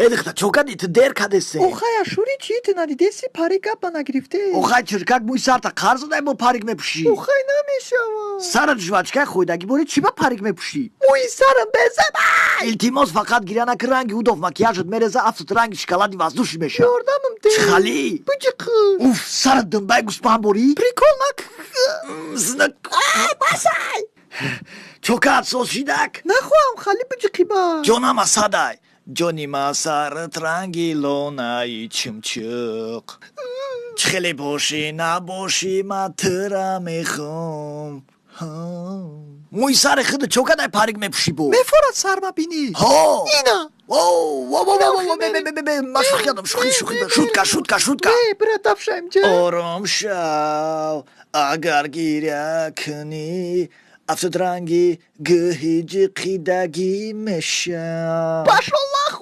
Э, дихта, чо кади? Ту дер кадесе. Охай, ашури чи, ту надидеси, парик гапа нагирифте. Охай, чиркак, мӯи сарта қарз дай, бо парик мепӯшӣ. Охай, намешава. Сарат жвачка хӯйдагӣ бори, чӣ ба парик мепӯшӣ? Мӯи сарам безебай. Илтимос, фақат гиря накӣ, ранги удов макияжат мереза, афтот ранги шоколади воздушный меша. Ёрдамам де. Чихалӣ? Биҷиқ. Уф, сарат думбаи гӯспанд борӣ. Прикол нак. Знак. Ай, басай. Чокат соз шидак. Нахоҳам, хали биҷиқиба. Ҷонам асадай, ҷони ма, сарат ранги лонаи чимчиқ. Чӣ хеле бошӣ набошӣ, ма тира мехом. Мӯи сари худу чокадай парик мепӯшӣ бо? Мефорад сарма бинӣ. Ҳо. Ина. Ма шӯхӣ кардам, шӯхӣ, шӯхӣ, шутка, шутка, шутка. Не, бира дафшаем ҷа. Ором шав, агар гиря кунӣ, афтод ранги гӯҳи ҷиқидагӣ меша. Пошёл нахуй.